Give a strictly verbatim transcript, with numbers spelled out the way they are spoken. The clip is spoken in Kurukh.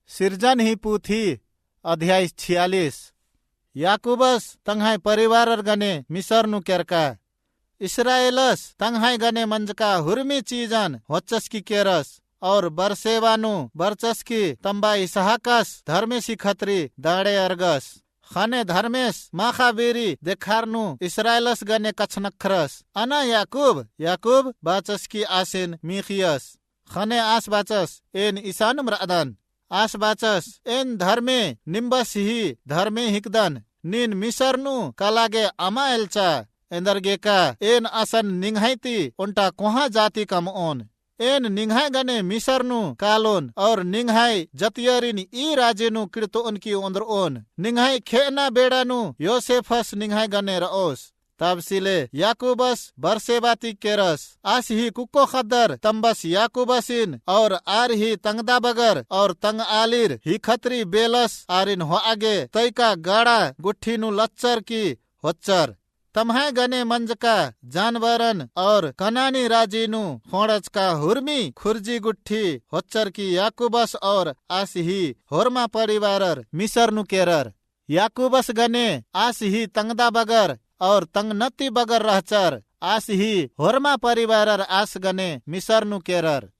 सिरजन ही पुथी, अध्याय छियालीस। याकूबस तंग्है परिवारर गने मिसर नू केरका। इस्राएलस तंग्है गने मंजका हुरमी चीजन होच्चस की केरस, और बरसेबा नू बरचस की तम्बा इसहाकस धर्मेस ही खतरी दाड़े अरगस। ख़ने धर्मेस माख़ा बेरी देखार नू इस्राएलस गने कछनख्रस, "अना याकूब, याकूब?" बाचस की आसिन मीख़ियस। ख़ने आस बाचस, "एन इसानुम रअदन।" आस बाचस, "एन धर्मे निम्बस ही धर्मे हिकदन। नीन मिसर नू कला गे अमा एल्चा, एन्देरगेका एन असन निंग्है ती ओन्टा कोहाँ जाति कमओन। एन निंग्है गने मिसर नू कालोन, और निंग्है जतियरिन ई राजी नू किड़तओन की ओन्द्रओन। निंग्है खेअना बेड़ा नू योसेफस निंग्है गने रओस।" तबसिले याकूबस बरसेबा ती केरस। आस ही कुक्को ख़द्दर तम्बस याकूबसिन और आर ही तंगदा बगर और तंगआलिर ही खतरी बेलस आरिन होआ गे तइका गाड़ा गुट्ठी नू लच्चर की होच्चर। तम्है गने मंजका जानबरन और कनानी राजी नू ख़ोंड़चका हुरमी खुर्जी गुट्ठी होच्चर की याकूबस और आस ही होरमा परिवारर मिसर नू केरर। याकूबस गने आस ही तंगदा बगर और तंगनती बगर रहचर, आस ही होरमा परिवारर आस गने मिसर नू केरर।